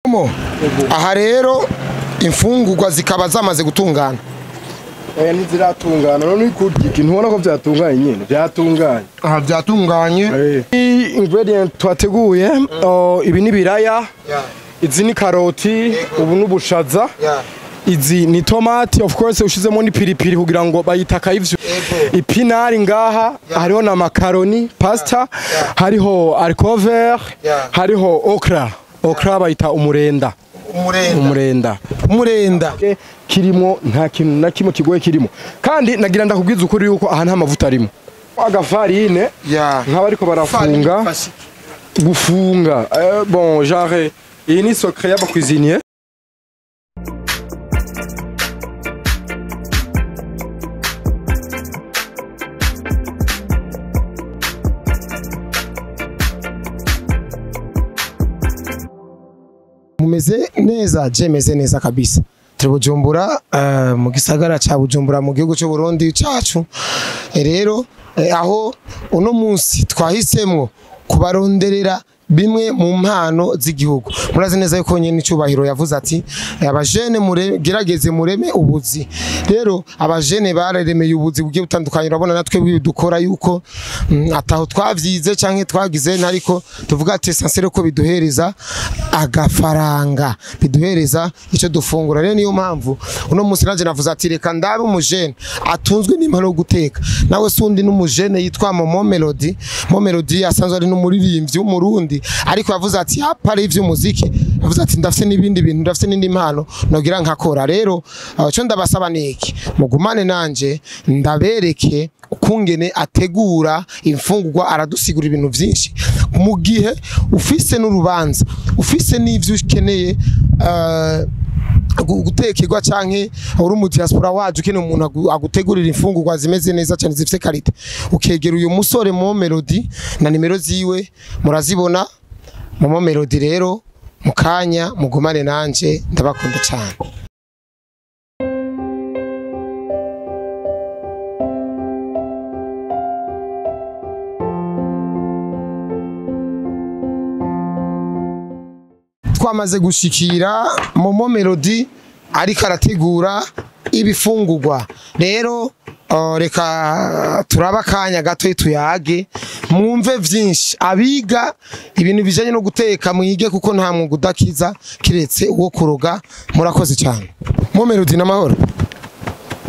Mo aha rero imfungurwa zikaba zamaze gutungana. Oya, ntiziratungana. None uri iki? Ntubona ko byatunganye nyine? Byatunganye. Aha byatunganye. Iyi ingredient twateguye, oh, ibi ni biraya, izi ni karoti, ubu n'ubushaza, izi ni tomati, of course ushizemo ni piripiri kugira ngo bayita kayivyo, ipinari ngaha, hariho na macaroni pasta, hariho haricot vert, hariho okra. Okra bayita umurenda. Umurenda. Umurenda. Umurenda. Kirimo nta kintu na kimwe kigoye kirimo. Kandi nagira ndakubwiza ukuri yuko aha nta mavuta arimo, agafarine nk'abariko barafunga gufunga. Bon, genre iyi ni secret y'aba cuisinier. Mumeze neza? Je meze neza kabisa. Turi Bujumbura, mu gisagara ca Bujumbura, mu gihugu cy'u Burundi cacu. Rero aho uno munsi twahisemwo kubaronderera bimwe mu mpano z'igihugu. Murazi neza yuko nyene icubahiro yavuze ati abajene mugerageze mureme ubuzi. Rero abajene bararemeye ubuzi bugiye butandukanye. Urabona natwe dukora yuko ataho twavyize canke twagize, ariko tuvuga ati sincère ko biduhereza agafaranga, biduhereza icyo dufungura. Rero niyo mpamvu uno munsi naje navuze ati reka ndabe umujene atunzwe n'impano yo guteka. Nawe sundi n'umujene yitwa Momo Melody. Momo Melody asanzwe ari n'umuririmbyi w'umurundi, ariko yavuze ati hapari ivy'umuziki, yavuze ati ndafise n'ibindi bintu, ndafise n'indi mpano nogira nkakora. Rero cyo ndabasaba niki, mugumane nanje ndabereke ukungene ategura imfungurwa. Aradusigura ibintu vyinshi mu gihe ufise n'urubanza, ufise n'ivyo ukeneye gutekerwa, canke uri mu diaspora waje ukeneye umuntu agutegurira imfungurwa zimeze neza cyane, zifise qualité, ukegera uyu musore Mo Melody na nimero ziwe murazibona. Momo Melody rero mukanya mugumane nanje, ndabakunda cyane. Twamaze gushikira Momo Melody ariko arategura ibifungurwa. Rero reka turaba akanya gato tuyage, mwumve vyinshi. Abiga ibintu bijanye no guteka mwige, kuko nta mwuga udakiza kiretse uwo kuroga. Murakoze cyane. Momo Melody, n'amahoro.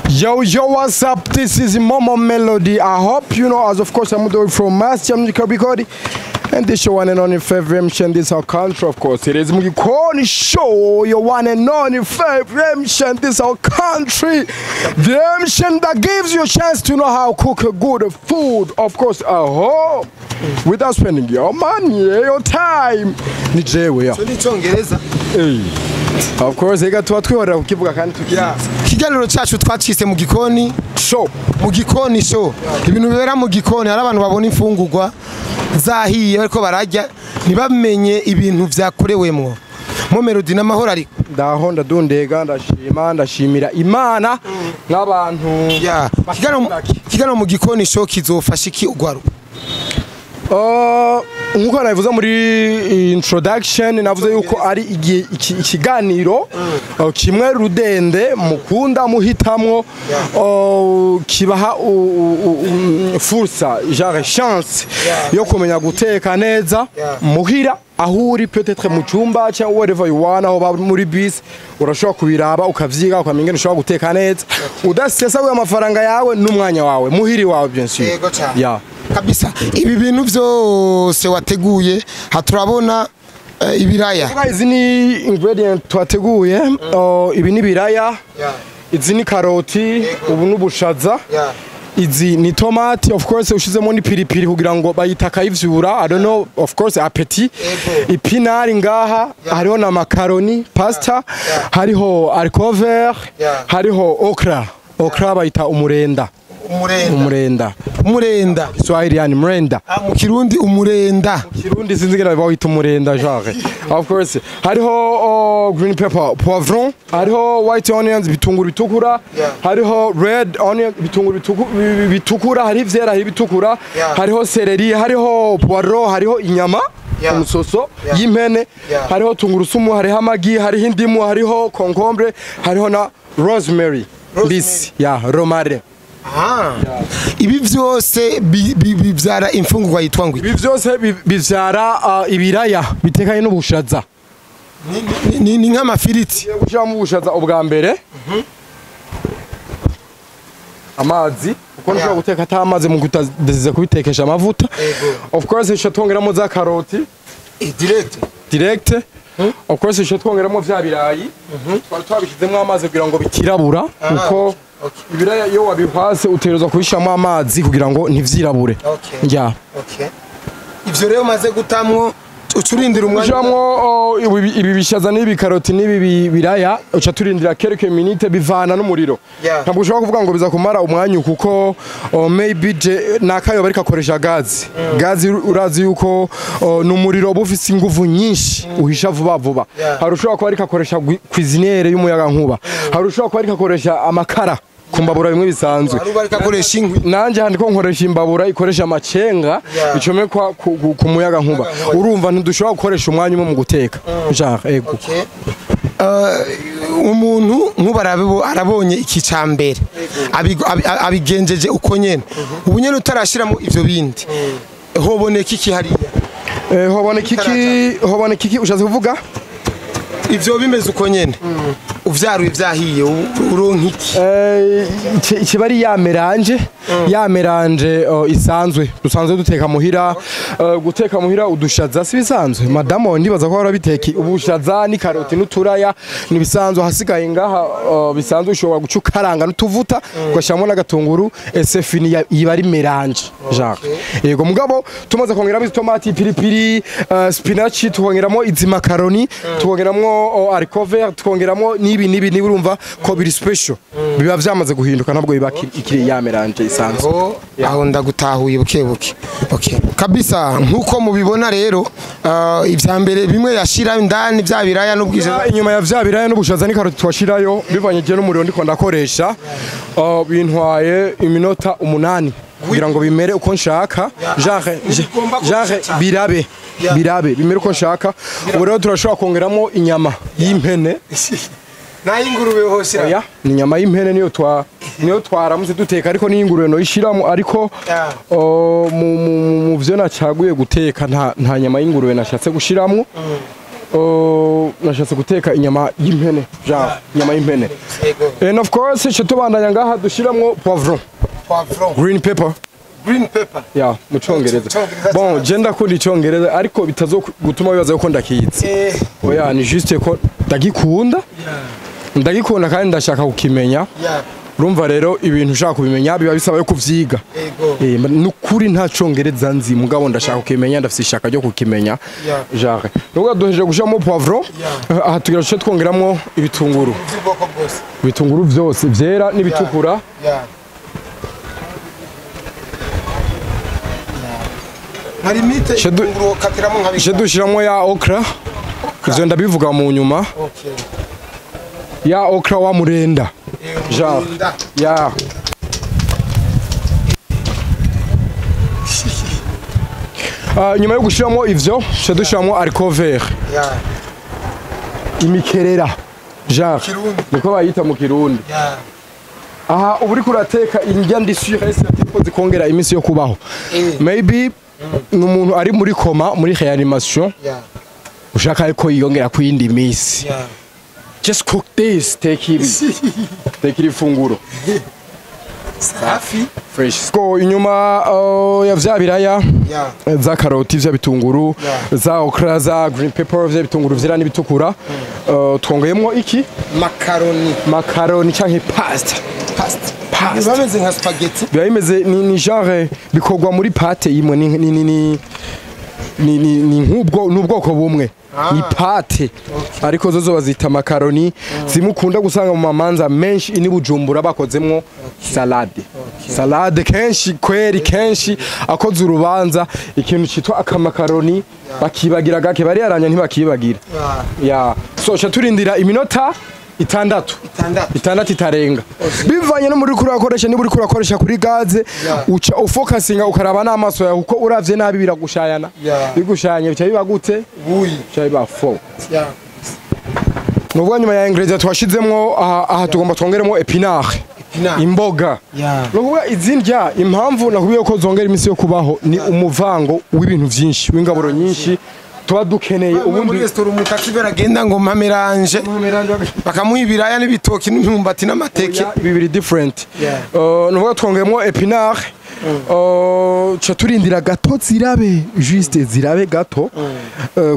Yo, yo, what's up? This is Momo Melody. I hope you know, as of course, I'm doing from Master Music Record. And this your one and only favorite MC, and this our country, of course. It is Mugikoni Show, your one and only favorite MC, and this our country. The MC that gives you a chance to know how to cook a good food, of course, at home, without spending your money, your time. Ni jewe ya. Ni Icongereza. Hey. Of course, ega tuba twihorera kukivuga kandi tukizi. Ikiganiro cyacu twacise mu gikoni Show. Mu gikoni show. Ibintu bibera mu gikoni, hari abantu babona imfungurwa zahiye bariko bararya ntibamenye ibintu vyakorewemwo. Mo Melody, n'amahoro ariko? Ndaho, ndadundega, ndashima, ndashimira Imana n'abantu. Ya, ikiganiro mu gikoni show kizofasha iki ugwaruka? Nkuko nabivuze muri introduction, navuze yuko ari ikiganiro kimwe rudende mukunda muhitamwo, kibaha fursa, genre chance yo kumenya guteka neza muhira aho uri, peut-être mu cyumba cyangwa wherever you want, aho muri bus urashobora kubiraba ukavyiga, ukamenya ingene ushobora guteka neza udasesaguye amafaranga yawe n'umwanya wawe muhiri wawe, bien sûr. Yego cyane. Yeah. Kabisa. Ibi bintu byose wateguye ha, turabona ibiraya. Izi ni ingredient twateguye, ibi ni biraya, izi ni karoti, ubu n'ubushaza, izi ni tomati, of course ushizemo ni piripiri kugira ngo bayita kayivyura, I don't know, of course appétit, ipinari ngaha, hariho na macaroni pasta, hariho haricot vert, hariho okra. Okra bayita umurenda. Umurenda. Umurenda. Umurenda. Kiswahili yani mrenda. Ah, mu Kirundi umurenda. Kirundi sinzi ngene bawita umurenda, genre. Of course hariho, oh, green pepper, poivron, hariho white onions, bitunguru bitukura, hariho red onion, bitunguru bitukura, hari ivyera, hari ibitukura, hariho céleri, hariho poireau, hariho inyama. Umusoso y'impene. Hariho tungurusumu, hariho amagi, hariho indimu, hariho concombre, hariho na rosemary mbisi ya romarin. Ah. Ibi vyose bivyara imfungurwa yitwa ngo Ibi vyose bivyara ibiraya bitekanye n'ubushaza. Ni nk'amafiriti. Tugiye gushyiramo ubushaza ubwa mbere, amazi, kuko ntushobora guteka ata amazi mu kutadesize kubitekesha amavuta. Of course uca twongeramo za karoti. Direct. Direct. Of course uca twongeramo vya birayi twari twabishyizemo amazi kugira ngo bitirabura, kuko ibiraya iyo wabihwase utegerezwa kubishyiramo amazi kugira ngo ntivyirabure. Ya. Okay. Ivyo rero umaze gutamwo, uca urindira umwanya? Ushiramwo ibi bishaza n'ibi karoti n'ibi biraya, uca turindira quelques minutes, bivana n'umuriro. Ntabwo ushobora kuvuga ngo biza kumara umwanya, kuko maybe je nakayo bariko akoresha gazi. Gazi urazi yuko ni umuriro uba ufise inguvu nyinshi, uhisha vuba vuba. Hari ushobora kuba ariko akoresha cuisinière y'umuyaga nkuba, hari ushobora kuba ariko akoresha amakara ku mbabura bimwe bisanzwe. Hari uba ariko akoresha inkwi. Nanje handiko nkoresha imbabura ikoresha amacenga icomekwa ku muyaga nkuba. Muyaga nkuba. Urumva ntidushobora gukoresha umwanya umwe mu guteka, genre, ego. Okay. Umuntu nk'ubu arabonye iki ca mbere, abigenjeje uko nyene, ubu nyene utarashiramo ivyo bindi, hoboneka iki hariya? Hoboneka iki? Hoboneka iki ushatse kuvuga? Ivyo bimeze uko nyene, uvyaruye vyahiye, uronka iki? Kiba ari ya mélange, ya mélange isanzwe dusanzwe duteka muhira. Guteka muhira udushaza si bisanzwe, madamu wawe ndibaza ko ahora biteka ubushaza n'ikaroti n'uturaya, nibisanzwe. Hasigaye ngaha bisanzwe ushobora guca ukaranga n'utuvuta, ugashyiramo n'agatunguru, c'est fini, iba ari mélange genre. Yego, mugabo tumaze kongeramo itomati, ipiripiri, spinach, tukongeramo izi makaroni, tukongeramo haricot vert, tukongeramo n'ibi n'ibi n'ibi, urumva ko biri special, biba vyamaze guhinduka, ntabwo biba ikiri ya mélange isanzwe. Aho ndagutahuye buke buke. Okay. Kabisa, nkuko mubibona rero, ivya mbere bimwe yashira indani vya biraya n'ubwije. Inyuma ya vya biraya n'ubushaza n'ikaroti twashirayo, bivanye igihe n'umuriro ndiko ndakoresha, bintwaye iminota 8 kugira ngo bimere uko nshaka, genre Bigomba genre kubica cyane. Birabe birabe bimere uko nshaka. Ubu rero turashobora kongeramo inyama y'impene. N'ay'ingurube hose? Oya, ni inyama y'impene, niyo twaramutse duteka, ariko n'iy'ingurube noyishiramo, ariko mu vyo nacaguye guteka nta nyama y'ingurube nashatse gushiramwo. Nashatse guteka inyama y'impene, genre inyama y'impene. And of course ico tubandanya ngaha dushiramwo poivron. Poivron. Green pepper. Green pepper. Ya, mu congereza. Icongereza Bon, cyane. je ndakunda icongereza, ariko bitazo gutuma bibaza ko ndakizi. Oya, ni juste ko ndagikunda, ndagikunda kandi ndashaka kukimenya. Urumva rero ibintu ushaka kubimenya biba bisaba yo kuvyiga. Nukuri nta congereza nzi, mugabo ndashaka kukimenya, ndafise ishaka ryo kukimenya. Genre nubwo duhejeje gushiramo poivron, aha tugira duce twongeramo ibitunguru. By'ubwoko bwose. Ibitunguru vyose vyera n'ibitukura. Nka limite ibitunguru ukatiramo nka Duce bitanu? dushiramo ya okra, ivyo ndabivuga mu nyuma. Ya okra wa murenda, genre. Umurinda. Ya. Nyuma yo gushiramo ivyo, duce dushiramo haricot vert. Imikerera, genre. Kirundi. Niko bayita mu Kirundi. Aha uba uriko urateka indya ndi sûr et certain ko zikongera iminsi yo kubaho. Maybe ni umuntu ari muri coma, muri réanimation, ushaka ko yiyongera ku yindi minsi, just cook this, take ibi, teka iri funguro. Safi. Fresh go. Inyuma ya vya biraya, za karoti, vya bitunguru, za okra, za green pepper, vya bitunguru vyera n'ibitukura, twongeyemwo iki? Makaroni. Makaroni canke pasta. Pasta. Pasta. Biba bimeze nka spaghetti. Biba bimeze ni genre bikorwa muri pâte imwe, ni nk'ubwo n'ubwoko bumwe, ni pâte, ariko zo bazita makaroni, zimwe ukunda gusanga mu mamanza menshi ini Bujumbura bakozemwo salade. Salade kenshi kweri, kenshi akoze urubanza, ikintu citwa akamakaroni bakibagira gake, bariyaranya ntibakibagira. Ya, so cha turindira iminota Itandatu, itandatu itarenga, bivanye no muri kurakoresha. Niba uri kurakoresha kuri gaze, uca ufocusinga, ukaraba n'amaso yawe, kuko uravye nabi biragushayana. Bigushayanye bica biba gute? Buyi. Bica biba fo. Nuvuga nyuma ya ingredient twashizemwo aha, tugomba twongeremo épinard. Épinard. Imboga. Nukuvuga izi ndya, impamvu nakubwiye ko zongera iminsi yo kubaho, ni umuvango w'ibintu vyinshi, w'ingaburo nyinshi tuba dukeneye. Ubundi muri ubundi restaurant umutaxi agenda ngo mpa mélange, bakamuha ibiraya n'ibitoki n'imyumbati n'amateke. Bibiri different. Nuvuga twongeyemo épinard, ca turindira gato zirabe, juste zirabe gato,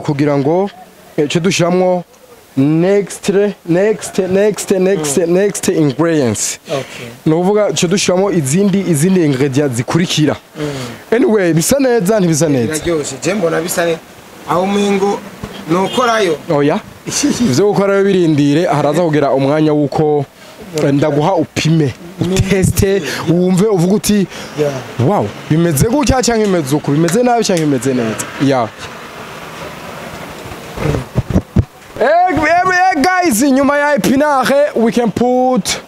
kugira ngo ce dushiramwo next, next, next, next, next ingredients. Nukuvuga ce dushiramo izindi ingredients zikurikira. Anyway, bisa neza, ntibisa neza? Biraryoshe, je mbona bisa neza, aho umengo nukorayo. Oya, ivyo gukora birindire, haraza kugera umwanya wuko ndaguha upime, uteste, wumve, uvuga uti: "Wow, bimeze gutya cyangwa bimeze uku, bimeze nabi cyangwa bimeze neza." Yeah. Guys, nyuma ya épinard we can put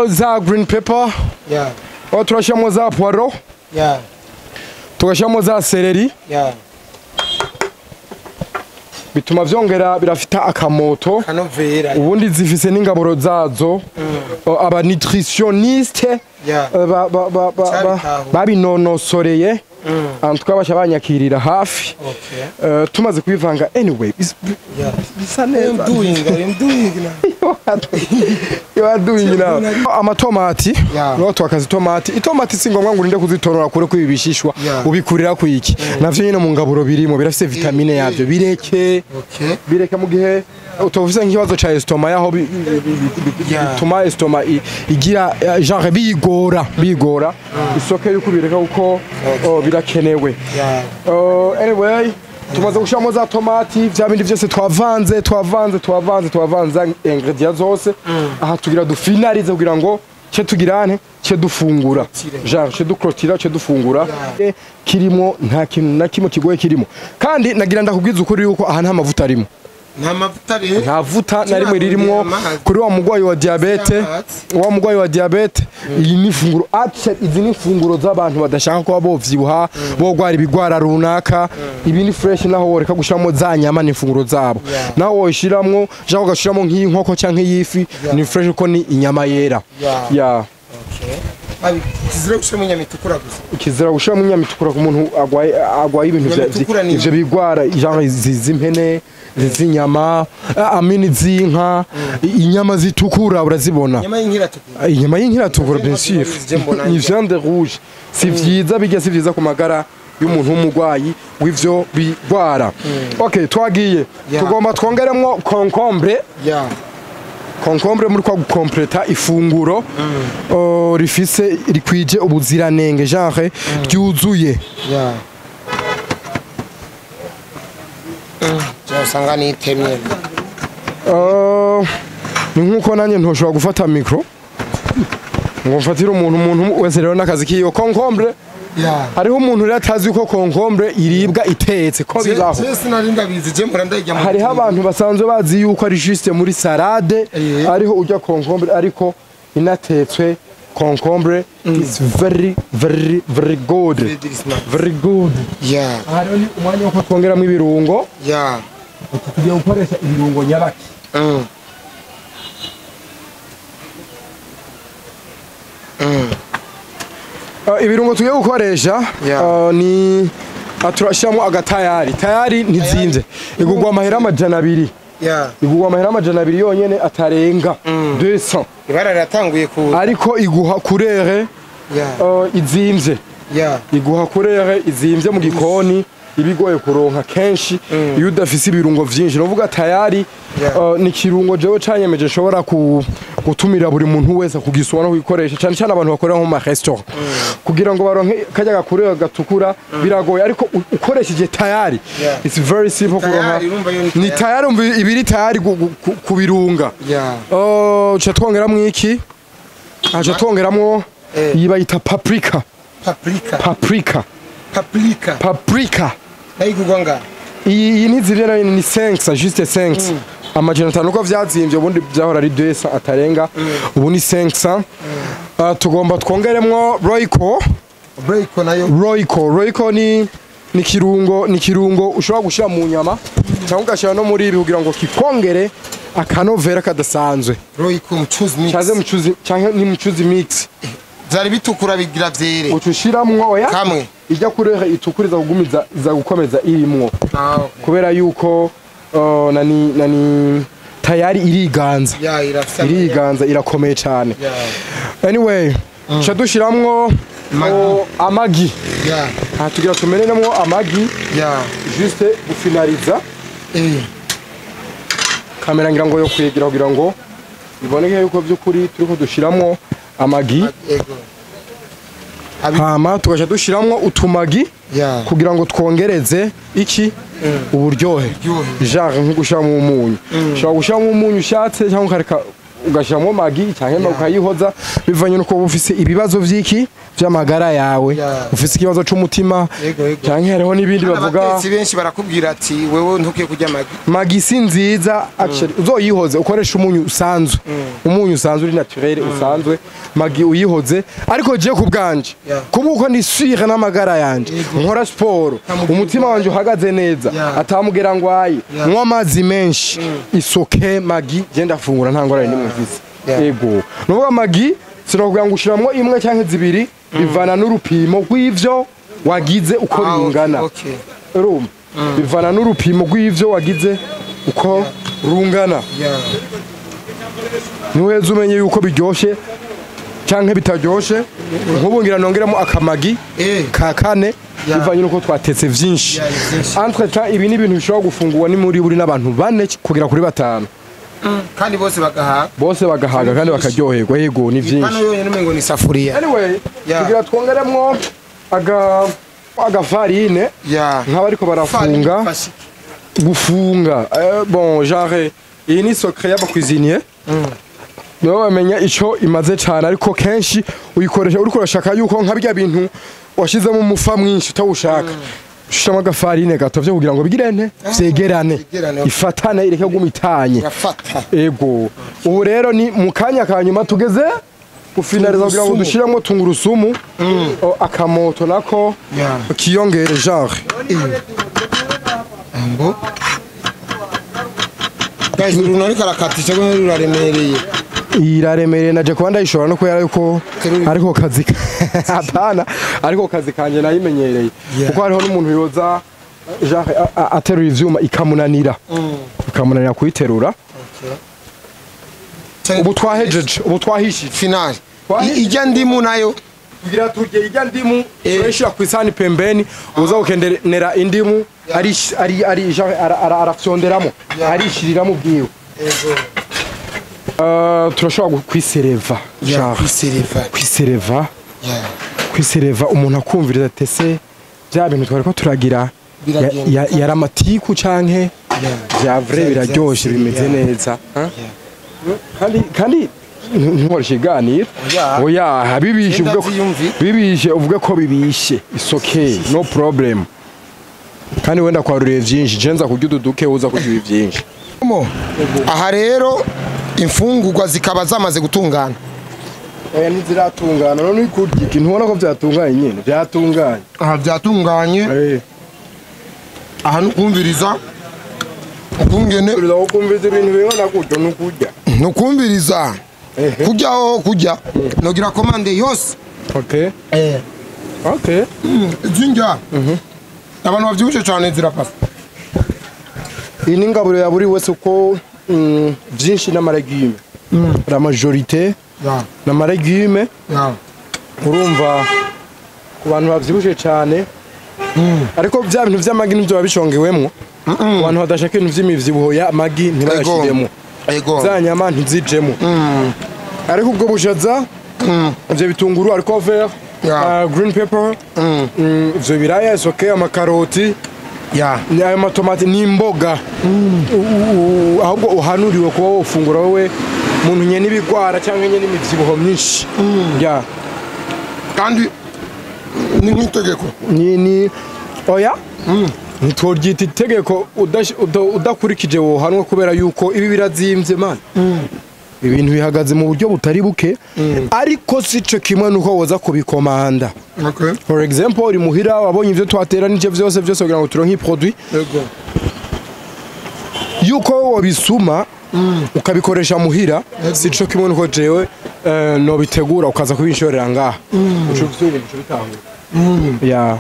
za green pepper. Oh, turashyiramo za poireau, tugashyiramo za céleri. Bituma vyongera, birafita akamoto. Kanovera. Ubundi zifise n'ingaburo zazo. Aba nutritionniste Cabitaho. babinonosoreye, en tout cas basha banyakirira hafi. Tumaze kubivanga, anyway, bisa I'm neza. doing, I'm doing now. You are doing now. Amatomati. No twakaza itomati. Itomati si ngombwa ngo urinde kuzitonora kure ko ibishishwa ubikurira ku iki. Navyo nyine mu ngaburo birimo, birafise vitamine yavyo, bireke. Bireke mu gihe utofise nk'ikibazo ca estomac, yaho bituma estomac igira genre bigora isoke yuko bireka, kuko oh, birakenewe. Anyway, tumaze gushiramo za tomati, vya bindi vyose twavanze, twavanze, twavanze, twavanze ingredients zose. Aha tugira dufinalize kugira ngo ce tugirane, ce dufungura, genre ce duclôtura, ce dufungura. Kirimo nta kintu na kimwe kigoye kirimo. Kandi nagira ndakubwiza ukuri yuko aha nta mavuta arimo. Nta mavuta rero. Nta vuta na rimwe ririmo. Amazi. Kuri wa mugwayi wa diabète, Amazi. wa mugwayi wa diabète, iyi ni ifunguro, actually izi ni ifunguro z'abantu badashaka kuba bovyibuha, bogwara ibigwara runaka. Ibi ni fresh, naho woreka gushiramo za nyama, ni ifunguro zabo. Naho woyishiramwo, genre ugashiramo nk'inkoko canke y'ifi, ni fresh kuko ni inyama yera. Yeah. Okay. Abi kizira gushiramo inyama itukura gusa. Kizira gushiramo inyama itukura ku muntu agwaye ibintu Inyama itukura ni ivyo bigwara, genre z'impene, z'inyama, amini z'inka, inyama zitukura urazibona. Inyama y'inka iratukura. Inyama y'inka iratukura, bien sûr. Je mbona Ni viande rouge, si vyiza bijya, si vyiza ku magara y'umuntu w'umugwayi w'ivyo bigwara. Okay, twagiye. Tugomba twongeremwo concombre. Concombre muri kwa gukompleta ifunguro, oh, rifise rikwije ubuziranenge, genre ryuzuye. Yeah. Je usanga nitemye. Ni nkuko nanjye ntoshobora gufata micro ngo mfatire umuntu wese rero n'akazi kiyo. Concombre, hariho umuntu rero atazi ko concombre iribwa itetse, ko bibaho. Je sinari ndabizi, je mpora ndayirya mu Hariho abantu basanzwe bazi yuko ari juste muri salade ariho urya concombre, ariko inatetswe concombre is very, very, very good, very good. Hariho ni umwanya wo twongeramo ibirungo. Tugiye gukoresha ibirungo nyabaki. Ibirungo tugiye gukoresha ni turashyiramo agatayari. Tayari ntizimvye, igurwa amahera 200. Igurwa amahera 200 yonyene, atarenga 200. Ibara riratanguye ku Ariko iguha couleur izimvye. Iguha couleur izimvye mu gikoni, ibigoye kuronka kenshi iyo udafise ibirungo vyinshi. Novuga tayari ni kirungo jewe canyemeje nshobora gutumira buri muntu wese kugisoma no kugikoresha, cyane cyane abantu bakorera nko mu ma restaurant, kugira ngo baronke kajya gakureba gatukura biragoye, ariko ukoresheje tayari it's very simple kuronka. Tayari, urumva yo ni Ni tayari. Tayari, umva ibiri tayari kubirunga. Oh, ca twongeramwo iki? Aca twongeramwo iyi bayita paprika. Paprika. Paprika. Paprika. Paprika. Nayigurwa nga. Iyi ntizivye nayo, ni 5, juste 5. 500 uko vyazimbye, ubundi byahora ari 200 atarenga, ubu ni 500. Tugomba twongeremwo Royco. Break nayo. Royco ni kirungo ushobora gushira mu nyama cyangwa ugashyira no muri ibi kugira ngo kikongere akanovera kadasanzwe. Royco mchuzi mix. Cyaze mucuzi cyangwa ni mucuzi mix. Vyari bitukura bigira vyere. Uca ushiramwo, oya. Kamwe. Ijya kureha itukuriza kugumiza iza gukomeza irimwo. Ah, okay. Kubera yuko nani tayari iriganza. Ya, irafisa. Iriganza, irakomeye cyane. Anyway, ca dushiramwo Maggi. Amagi. Aha tugira tumeneremwo amagi. Juste gufinariza. Kamera ngira ngo yo kwegera kugira ngo biboneke yuko by'ukuri turiko dushiramwo amagi. Ego. Hama tugaca dushiramwo utumagi kugira ngo twongereze iki, uburyohe. Uburyohe. Genre nko gushiramo umunyu, ushobora gushiramo umunyu ushatse cyangwa ukareka ugashyiramo magi cyangwa ukayihoza, bivanye nuko uba ufise ibibazo vy'iki, vy'amagara yawe, ufise ikibazo c'umutima Yego. cyangwa hariho n'ibindi bavuga. Abatetsi benshi barakubwira ati wewe ntukwiye kurya amagi. Magi si nziza actually, uzoyihoze ukoresha umunyu usanzwe, umunyu usanzwe uri naturel usanzwe, magi uyihoze. Ariko je ku bwanje, kuba ndi sûr n'amagara yanje, nkora siporo, umutima wanje uhagaze neza, atamugera ngwaye, nywa amazi menshi, isoke magi je ndafungura nta ngorane nimwe mfise. Ego, nuvuga magi sinokubwira ngo ushiramwo imwe canke zibiri, bivana n'urupimo rw'ivyo wagize uko bingana. Urumva, bivana n'urupimo rw'ivyo wagize uko rungana. Niweza umenye yuko biryoshe canke bitaryoshe. Nk'ubu ngira nongeramo akamagi ka kane, bivanye n'uko twatetse vyinshi. Yeah, vyinshi. Entre temps, ibi ni ibintu bishobora gufungurwa ni muri buri n'abantu bane kugera kuri batanu. Kandi bose bagahaga. Bose bagahaga kandi bakaryoherwa, yego, ni Hano vyinshi. yonyine umengo ni isafuriya. Anyway, kugira twongeremwo agafarine nk'abariko barafunga. Fashe iki? Gufunga, bon, genre iyi ni secret y'abacuisinier, nibo bamenya ico imaze cane, ariko kenshi uyikoresha uriko urashaka yuko nka birya bintu washizemo umufa mwinshi utawushaka, ushiramo agafarine gatovye kugira ngo bigire nte, vyegerane. Vyegerane. Ifatane, ireke kuguma itanye. Irafata. Ego, ubu rero ni mu kanya ka nyuma tugeze gufinariza kugira ngo Tungurusumu. dushiremo tungurusumu. Akamoto nako kiyongere genre. Ngo guys, umuntu ariko arakatisha ko ruraremereye. Iraremereye, naje kuba ndayishobora no kubera yuko ariko kazi apana, ariko kazi kanje nayimenyereye, kuko hariho n'umuntu yoza genre aterura ivyuma ikamunanira kuyiterura. Ubu twahejeje, ubu twahishije. Finale. Twahishije. Ijya ndimu nayo. Kugira turye ijya ndimu, turayishira ku isahani pembeni, uza gukenera indimu ari ari genre arafyonderamo, arishiriramo ubwiwe. Turashobora kwisereva genre. Kwisereva. Kwisereva. Kwisereva, umuntu akumviriza tese bya bintu twari ko turagira Biragenda. Yari amatiku canke vya vrai, biraryoshe, bimeze neza. Ha? Kandi ntukoreshe iganiro. Oya. Oya, bibishe uvuge ko Ndavyiyumvi. bibishe uvuge ko bibishe, it's okay, no problem. Kandi wenda kwaruriye vyinshi, je nza kurya ududuke, uza kurya ibi vyinshi. Mo. Aha rero imfungurwa zikaba zamaze gutungana. Oya, ntiziratungana. None uri kurya iki, ntubona ko vyatunganye nyene? Vyatunganye. Aha byatunganye. Aha nukumviriza ukungene. Uriza kukumviza ibintu bingana gutyo nukurya. Nukumviriza. Kurya aho kurya nogira commande yose. Okay. Okay. Zinjya abantu bavyibushe cyane zirapasa. Iyi ni ingaburo ya buri wese uko vyinshi n'amalégumes. La majorité n'amalégumes. Urumva, ku bantu bavyibushe cyane, ariko bya bintu vy'amagi nivyo babishongewemwo. Ku bantu badashaka ibintu vy'imivyibuho ya magi, ntibayashiremo. Za nyama ntizijemo, ariko ubwo bushaza, ivyo bitunguru ariko vert, green pepper, ivyo biraya is okay, amakaroti, ni ayo matomati n'imboga. Ahubwo uhanuriwe kuba wofungura wowe muntu nyene ibigwara cyangwa nyene imivyibuho myinshi ya. Kandi ni nk'itegeko. Ni oya. Ntitworyita itegeko udakurikije wohanwa, kubera yuko ibi birazimvye man, ibintu bihagaze mu buryo butari buke, ariko si cyo kimwe nuko woza kubikomanda. For example, uri muhira, wabonye ivyo twateranije vyose vyose kugira ngo turonke produit, yuko wabisuma ukabikoresha muhira, si cyo kimwe nuko jewe nobitegura ukaza kubinshorera ngaha. Uco vyumva, uco bitahura ya.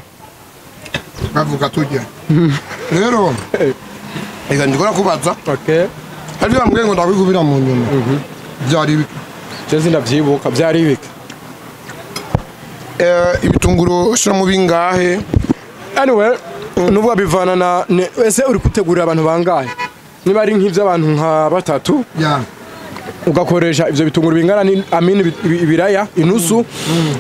Bavuga tujya rero, reka ndikora kubaza. Okay. Hari bambwiye ngo ndabikubira mu nyuma, byari ibiki? Je sindavyibuka, vyari ibiki? Ibitunguru ushiramo bingahe? Anyway, nuvuga bivana na ese uri gutegurira abantu bangahe. Niba ari nk'ivy'abantu nka batatu, ugakoresha ivyo bitunguru bingana ni amini ibiraya inusu,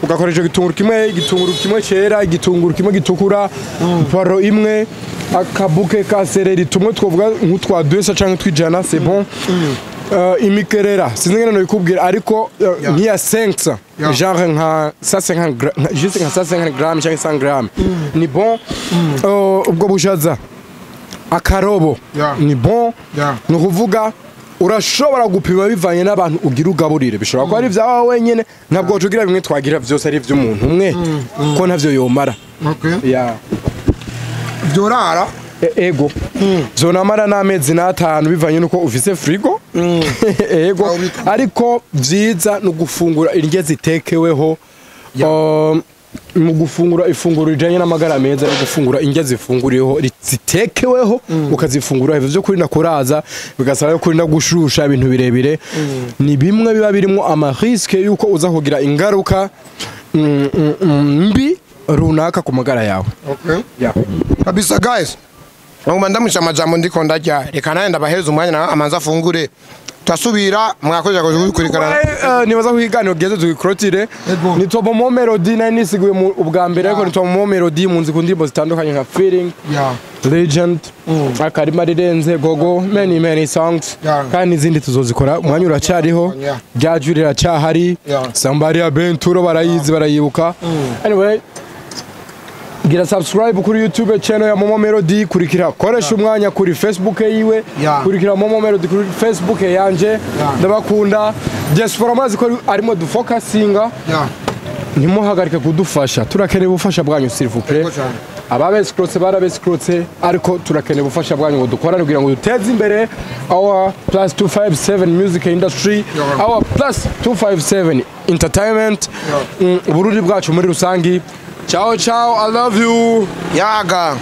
ugakoresha igitunguru kimwe cera, igitunguru kimwe gitukura, poireau imwe, akabuke ka céleri tumwe twovuga nk'utwa 200 canke twijana, c'est bon. Imikerera sinzi ngene nobikubwira, ariko nk'iya 500, genre nka 150 juste nka 150 grammes canke 100 grammes ni bon. Ubwo bushaza akarobo ni bon. Ni ukuvuga urashobora gupima bivanye n'abantu ugira ugaburire. Bishobora kuba ari ibyawe wenyine, ntabwo wacugira bimwe twagira byose ari iby'umuntu umwe, ko ntavyo yomara. Yeah. Byorara? Ego, zonamara n'amezi n'atanu bivanye n'uko ufise frigo. Ego. Aho bita. Ariko vyiza ni ugufungura indya zitekeweho. Mu gufungura ifunguro rijanye n'amagara meza no gufungura indya zifunguriyeho, zitekeweho, ukazifungura ivyo vyo kurinda kuraza, bigasaba yo kurinda gushusha ibintu birebire, ni bimwe biba birimo ama risque yuko uza kugira ingaruka mbi runaka ku magara yawe. Yeah. Kabisa guys, ngoma ndamusha amajambo, ndiko ndarya. Reka nawe ndabahereza umwanya nawe amanza afungure, turasubira. Mwakoze gukurikirana. Nibaza ko ikiganiro geze tugikrotire. Ego. Ni Momo Melody, nari nisiguye mu ubwa mbere, ariko nitwa Momo Melody, munzi ku ndirimbo zitandukanye nka Feeling, Legend, Akarima Rirenze, Gogo, many many songs. Kandi n'izindi tuzozikora, umwanya uracyariho. Rya jwi riracyahari. Sambari ya Benturo barayizi, barayibuka. Anyway, gira subscribe kuri YouTube channel ya Momo Melody, kurikira koresha umwanya kuri Facebook yiwe, kurikira Momo Melody kuri Facebook yanje. Ndabakunda diaspora, mazi ko arimo dufocusinga. Ntimuhagarike kudufasha, turakeneye ubufasha bwanyu, s'il vous plaît. Ego cyane. Ababesikrotse barabesikrotse, ariko turakeneye ubufasha bwanyu ngo dukorane kugira ngo duteze imbere our plus 257 music industry, our plus 257 entertainment, Uburundi bwacu muri rusangi. Ciao ciao, I love you. Yaga.